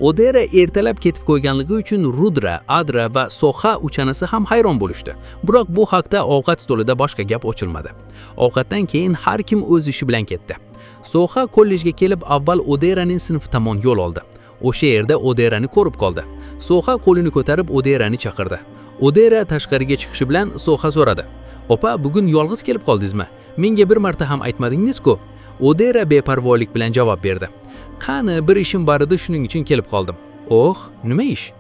Odera ertalab ketib qo'yganligi uchun Rudra, Adra va Soha uchanasi ham hayron bo'lishdi. Biroq bu haqda ovqat stolida boshqa gap ochilmadi. Ovqatdan keyin har kim o'z ishi bilan ketdi. Soha kollejga kelib avval Oderaning sinfi tomon yo'l oldi. O'sha yerda Oderani ko'rib qoldi. Soha qo'lini ko'tarib Oderani chaqirdi. Odera tashqariga chiqishi bilan Soha so'radi: "Opa, bugun yolg'iz kelib qoldingizmi? Menga bir marta ham aytmadingiz-ku?" Odera beparvolik bilan javob berdi: "Qani, bir ishim bor edi, shuning uchun kelib qoldim." "Oh, nima ish?"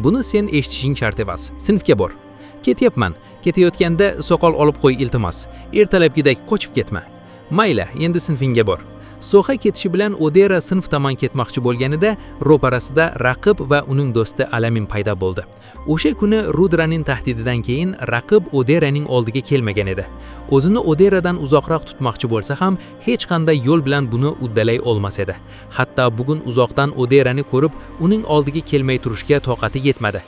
"Buni sen eshitishing shart emas. Sinfga bor." "Ketyapman. Ketayotganda soqol olib qo'y, iltimos. Ertalabgidek qochib ketma." "Mayli, endi sinfingga bor." Soha ketishi bilan Odera sinf tomon ketmoqchi bo'lganida ro'parasida Raqib va uning do'sti Alamin paydo bo'ldi. O'sha kuni Rudraning tahdididan keyin Raqib Oderaning oldiga kelmagan edi. O'zini Oderadan uzoqroq tutmoqchi bo'lsa ham, hech qanday yo'l bilan buni uddalay olmas edi. Hatto bugun uzoqdan Oderani ko'rib, uning oldiga kelmay turishga toqati yetmadi.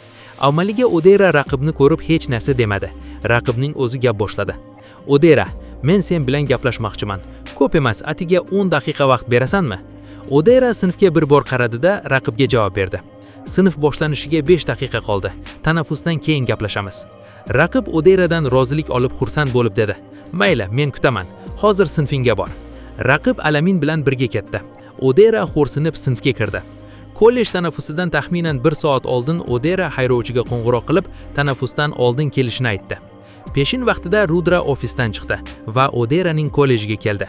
Avvaliga Odera raqibni ko'rib hech narsa demadi. Raqibning o'zi gap boshladi. "Odera, men sen bilan gaplashmoqchiman. Ko'p emas, atiga 10 daqiqa vaqt berasanmi?" Odera sinfga bir bor qaradi-da, raqibga javob berdi: "Sinf boshlanishiga 5 daqiqa qoldi. Tanaffusdan keyin gaplashamiz." Raqib Oderadan rozilik olib xursand bo'lib dedi: "Mayli, men kutaman. Hozir sinfingga bor." Raqib Alamin bilan birga ketdi. Odera xo'rsinib sinfga kirdi. Kollej tanaffusidan taxminan 1 soat oldin Odera haydovchiga qo'ng'iroq qilib, tanaffusdan oldin kelishini aytdi. Peshin vaqtida Rudra ofisdan chiqdi va Oderaning kollejiga keldi.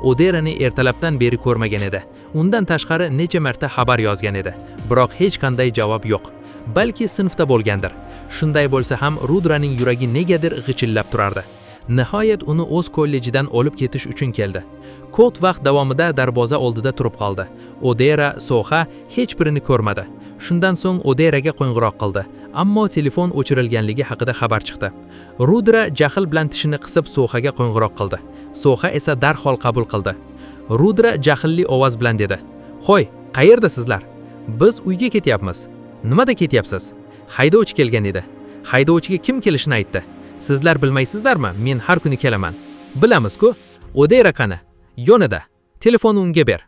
Oderani ertalabdan beri ko'rmagan edi. Undan tashqari necha marta xabar yozgan edi, biroq hech qanday javob yo'q. Balki sinfda bo'lgandir. Shunday bo'lsa ham Rudraning yuragi negadir g'ichillab turardi. Nihoyat uni o'z kollejidan olib ketish uchun keldi. Ko'p vaqt davomida darvoza oldida turib qoldi. Odera, Soha hech birini ko'rmadi. Shundan so'ng Oderaga qo'ng'iroq qildi, ammo telefon o'chirilganligi haqida xabar chiqdi. Rudra jahl bilan tishini qisib Sohaga qo'ng'iroq qildi. Soha esa darhol qabul qildi. Rudra jahlli ovoz bilan dedi: "Hoy, qayerdasizlar?" "Biz uyga ketyapmiz." "Nimada ketyapsiz?" "Haydovchi kelgan edi." "Haydovchiga kim kelishini aytdi?" "Sizlar bilmaysizlarmi? Men har kuni kelaman." "Bilamiz-ku. Odera qani?" "Yonida. Telefonni unga ber."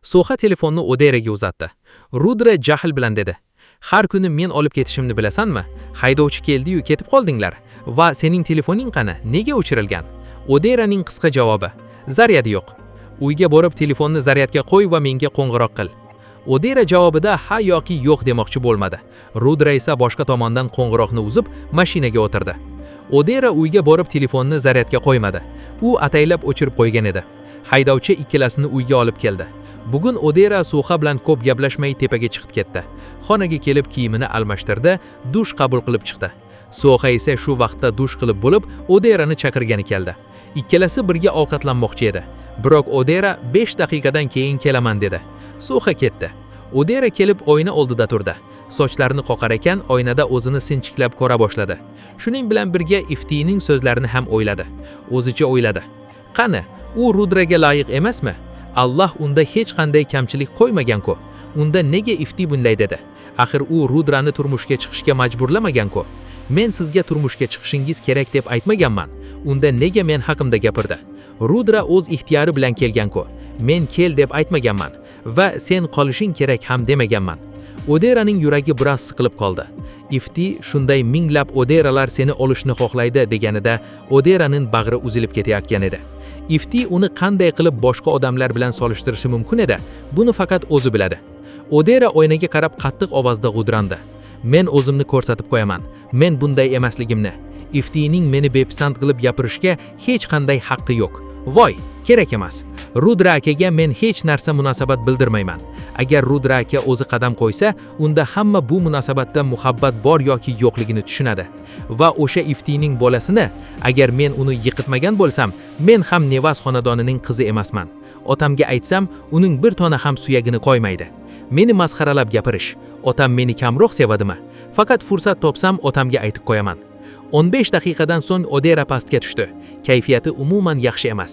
Soha telefonni Oderaga uzatdi. Rudra jahl bilan dedi: "Har kuni men olib ketishimni bilasanmi? Haydovchi keldi-yu ketib qoldinglar. Va sening telefoning qani? Nega o'chirilgan?" Oderaning qisqa javobi: "Zaryadi yo'q." "Uyga borib telefonni zaryadga qo'y va menga qo'ng'iroq qil." Odera javobida ha yoki yo'q demoqchi bo'lmadi. Rudra esa boshqa tomondan qo'ng'iroqni uzib, mashinaga o'tirdi. Odera uyga borib telefonni zaryadga qo'ymadi. U ataylab o'chirib qo'ygan edi. Haydovchi ikkalasini uyga olib keldi. Bugun Odera Soha bilan ko'p gaplashmay tepaga chiqib ketdi. Xonaga kelib kiyimini almashtirdi, dush qabul qilib chiqdi. Soha esa shu vaqtda dush qilib bo'lib, Oderani chaqirgani keldi. Ikkalasi birga ovqatlanmoqchi edi. Biroq Odera 5 daqiqadan keyin kelaman dedi. Soha ketdi. Odera kelib oyna oldida turdi. Sochlarini qoqar ekan, oynada o'zini sinchiklab ko'ra boshladi. Shuning bilan birga Iftining so'zlarini ham o'yladi. O'zicha o'yladi: "Qani, u Rudraga loyiq emasmi? Alloh unda hech qanday kamchilik qo'ymagan-ku. Unda nega Ifti bunday dedi? Axir u Rudrani turmushga chiqishga majburlamagan-ku. Men sizga turmushga chiqishingiz kerak deb aytmaganman. Unda nega men haqimda gapirdi? Rudra o'z ixtiyori bilan kelgan-ku. Men kel deb aytmaganman va sen qolishing kerak ham demaganman." Oderaning yuragi biroz siqilib qoldi. Ifti shunday minglab Oderalar seni olishni xohlaydi deganida Oderaning bag'ri uzilib ketayotgan edi. Ifti uni qanday qilib boshqa odamlar bilan solishtirishi mumkin edi? Buni faqat o'zi biladi. Odera oynaga qarab qattiq ovozda g'udrandi: "Men o'zimni ko'rsatib qo'yaman. Men bunday emasligimni. Iftining meni bepisand qilib gapirishga hech qanday haqqi yo'q. Voy, kerak emas. Rudra akaga men hech narsa munosabat bildirmayman. Agar Rudra aka o'zi qadam qo'ysa, unda hamma bu munosabatda muhabbat bor yoki yo'qligini tushunadi. Va o'sha Iftining bolasini, agar men uni yiqitmagan bo'lsam, men ham Nevas xonadonining qizi emasman. Otamga aytsam, uning bir tona ham suyagini qo'ymaydi. Meni masxaralab gapirish. Otam meni kamroq sevadimi? Faqat fursat topsam otamga aytib qo'yaman." 15 daqiqadan so'ng Odera pastga tushdi. Kayfiyati umuman yaxshi emas.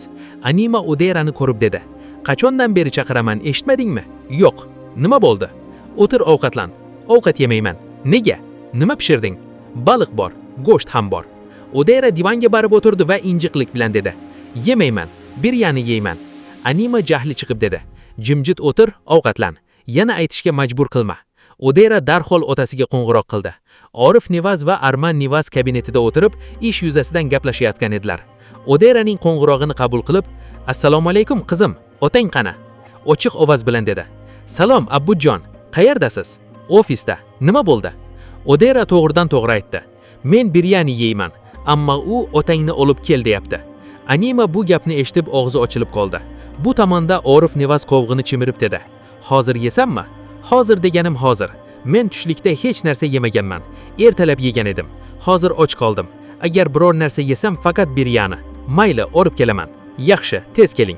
Anima Oderani ko'rib dedi: "Qachondan beri chaqiraman, eshitmadingmi?" "Yo'q." "Nima bo'ldi?" "O'tir, ovqatlan." "Ovqat yemayman." "Nega? Nima pishirding?" "Baliq bor, go'sht ham bor." Odera divanga borib o'tirdi va injiqlik bilan dedi: "Yemayman, biryani yeyman." Anima jahli chiqib dedi: "Jimjit o'tir, ovqatlan. Yana aytishga majbur qilma." Odera darhol otasiga qo'ng'iroq qildi. Orif Nevaz va Arman Nevaz kabinetida o'tirib, ish yuzasidan gaplashayotgan edilar. Oderaning qo'ng'irog'ini qabul qilib, "Assalomu alaykum, qizim. Otang qani?" Ochiq ovoz bilan dedi. "Salom, Abbujon. Qayerdasiz?" "Ofisda. Nima bo'ldi?" Odera to'g'ridan to'g'ri aytdi. "Men biryani yeyman, ammo u otangni olib kel deyapti." Anima bu gapni eshitib og'zi ochilib qoldi. Bu tomonda Orif Nevaz qovog'ini chimirib dedi. "Hozir yesammi?" "Hozir deganim hozir. Men tushlikda hech narsa yemaganman. Ertalab yegan edim. Hozir och qoldim. Agar biror narsa yesam, faqat biryani. Mayli, olib kelaman." "Yaxshi, tez keling."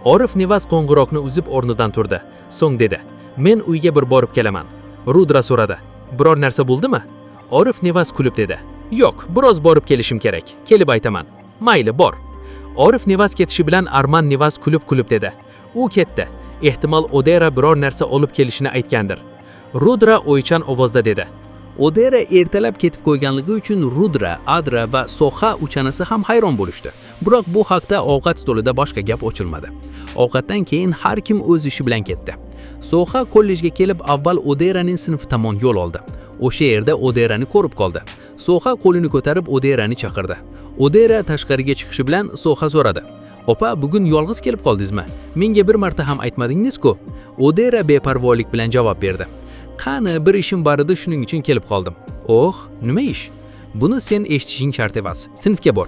Orif Nevaz qo'ng'iroqni uzib o'rnidan turdi. So'ng dedi: "Men uyga bir borib kelaman." Rudra so'radi: "Biror narsa bo'ldimi?" Orif Nevaz kulib dedi: "Yo'q, biroz borib kelishim kerak. Kelib aytaman." "Mayli, bor." Orif Nevaz ketishi bilan Arman Nevaz kulib-kulib dedi: "U ketdi. Ehtimol Odera biror narsa olib kelishini aytgandir." Rudra o'ychan ovozda dedi. Odera ertalab ketib qo'yganligi uchun Rudra, Adra va Soha uchanasi ham hayron bo'lishdi. Biroq bu haqda ovqat stolida boshqa gap ochilmadi. Ovqatdan keyin har kim o'z ishi bilan ketdi. Soha kollejga kelib avval Oderaning sinfi tomon yo'l oldi. O'sha yerda Oderani ko'rib qoldi. Soha qo'lini ko'tarib Oderani chaqirdi. Odera tashqariga chiqishi bilan Soha so'radi: "Opa, bugun yolg'iz kelib qoldingizmi? Menga bir marta ham aytmadingiz-ku." Odera beparvolik bilan javob berdi: "Qani, bir ishim bor edi, shuning uchun kelib qoldim." "Oh, nima ish?" "Buni sen eshitishing shart emas. Sinfga bor."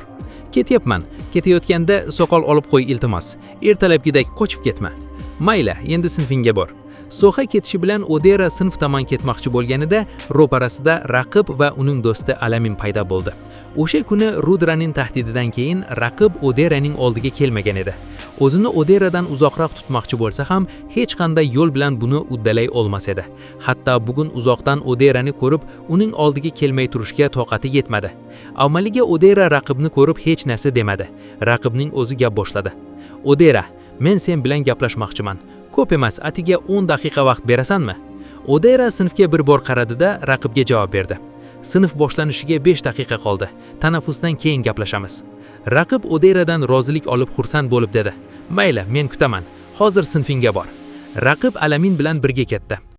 "Ketyapman. Ketayotganda soqol olib qo'y, iltimos. Ertalabgidek qochib ketma." "Mayli, endi sinfingga bor." Soha ketishi bilan Odera sinf tomon ketmoqchi bo'lganida ro'parasida Raqib va uning do'sti Alamin paydo bo'ldi. O'sha kuni Rudraning tahdididan keyin Raqib Oderaning oldiga kelmagan edi. O'zini Oderadan uzoqroq tutmoqchi bo'lsa ham, hech qanday yo'l bilan buni uddalay olmas edi. Hatto bugun uzoqdan Oderani ko'rib, uning oldiga kelmay turishga toqati yetmadi. Avvaliga Odera raqibni ko'rib hech narsa demadi. Raqibning o'zi gap boshladi. "Odera, men sen bilan gaplashmoqchiman. Ko'p emas, atiga 10 daqiqa vaqt berasanmi?" Odera sinfga bir bor qaradi-da, raqibga javob berdi. "Sinf boshlanishiga 5 daqiqa qoldi. Tanaffusdan keyin gaplashamiz." Raqib Oderadan rozilik olib xursand bo'lib dedi: "Mayli, men kutaman. Hozir sinfingga bor." Raqib Alamin bilan birga ketdi.